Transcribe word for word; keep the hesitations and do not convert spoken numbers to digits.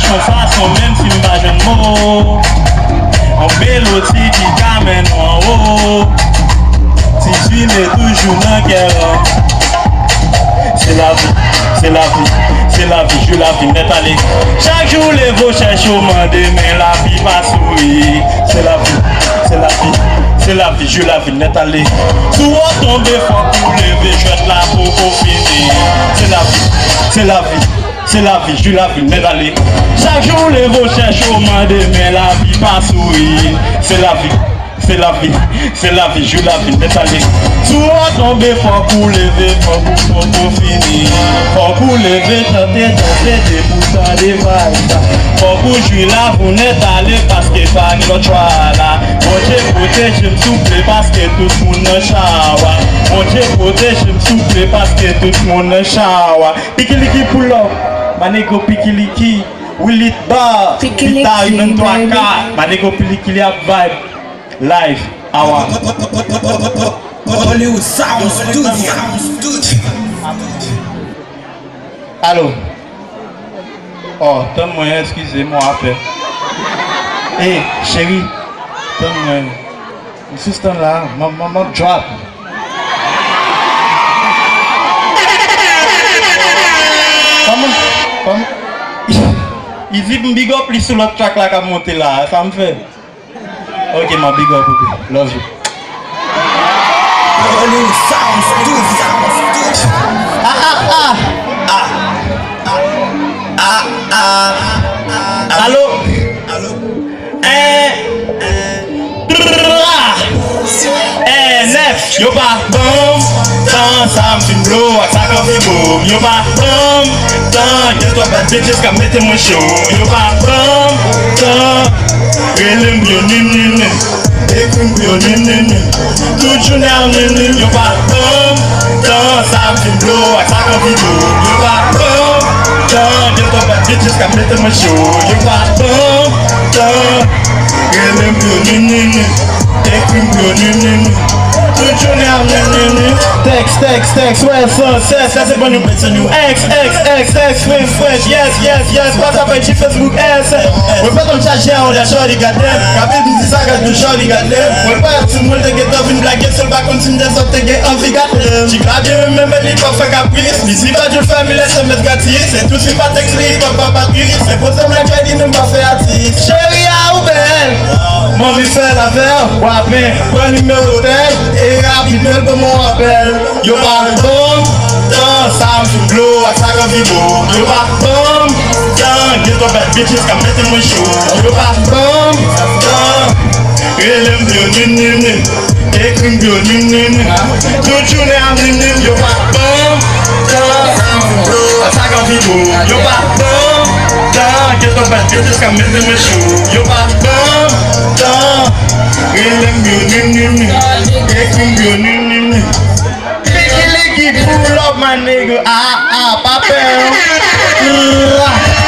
Yon fason, menm si m pa jwenn mo. Yon melodi ki ka mennen w anwo. Ti Jime toujou nan kè w. Se lavi, se lavi, se lavi, jou lavi nèt ale. Chak jou w leve w chèche w mande, men lavi pa souri. Se lavi, se lavi, se lavi, jou lavi nèt ale. Si w tonbe fòk ou leve, jwèt la poko fini. Se lavi, se lavi, se lavi, jou lavi nèt ale. Chak jou w leve w chèche w mande, men lavi pa souri. Se lavi, se lavi, se lavi, jou lavi nèt ale. Si w tonbe fòk ou leve, fòk ou poko fini. Fòk ou leve, tante, tante, depi w tande vayb sa. Fòk ou jwi lavi w nèt ale, paske pa gen lòt chwa la. Bondye pwoteje m souple, paske tout moun nan chawa. Bondye pwoteje m souple, paske tout moun nan chawa. Pikiliki pull up, my nigga Pikiliki, Willit Bar, Pikiliki, Pita Ivan twa K, baby. My nigga Pikiliki ap vayb, live, awa. Hollywood Sound Studio. Alo. Oh, tann mwen, eskize mwen apè. Ey, cheri, tann mwen. M sispann la, m, m, m ap drop. Kòman? Kòman? Easy, m big up li sou lòt track la k ap monte la, sa m fè. Ok, m ap big up ou tou. Love you. Hollywood Sound Studio. Ah, ah, ah. Ah, ah, ah. Alo? Alo? Eh, eh, nèf, yo pa ban m tan, sa m fin blow ak sa k anvi bo m. Yo pa ban m tan, gen twòp bad bitches k ap mete mwen cho. Yo pa ban m tan, rele m pou yo nin, nin, nin. Ekri m pou yo nin, nin, nin. Tout jounen ap nin, nin, yo pa ban m tan, sa m fin blow ak sa k anvi bo m. Yo pa ban m tan, gen twòp bad bitches k ap mete mwen cho. Yo pa ban m tan, rele m pou yo nin, nin, nin. Ekri m pou yo nin, nin, nin. Tout jounen ap nin, nin, nin. Tèks, tèks, tèks, wè, san sès, lèse ban nou bèt san nou. X, X, X, X, fresh, fresh, yes, yes, yes. WhatsApp, I G, Facebook, S. Mwen pa konn chaje a, on that shorty got them. Rapid, m di sa, gad nou shorty got them. Mwen pa ti moun te gentan vin blage, sèl pa konn si m te sot te gen anvi got them. Ti ka byen renmen, men li pa fè kapris. Li si pa djòl fè mil S M S gratis. Se tout fi pa tèks li, pa pa patris. Se poze m la, Jody, nou pa fè atis. Cheri a ou bèl. M anvi fè l avè w. W ap pran nimewo tèl. E rapid, men l ban mwen apèl. Yo pa ban m tan, sa m fin blow ak sa k anvi bo m. Yo pa ban m tan, gen twòp bad bitches k ap mete mwen cho. Yo pa ban m tan, rele m pou yo nin, nin, nin. Ekri m pou yo nin, nin, nin. Tout jounen ap nin, nin, yo pa ban m tan, sa m fin blow ak sa k anvi bo m. Yo pa ban m tan, gen twòp bad bitches k ap mete mwen cho. Yo pa ban m tan, rele m pou yo nin, nin, nin. Ekri m pou yo nin, nin, nin. Pikiliki, pull up, my nigga. Ah, ah, pa pè, non.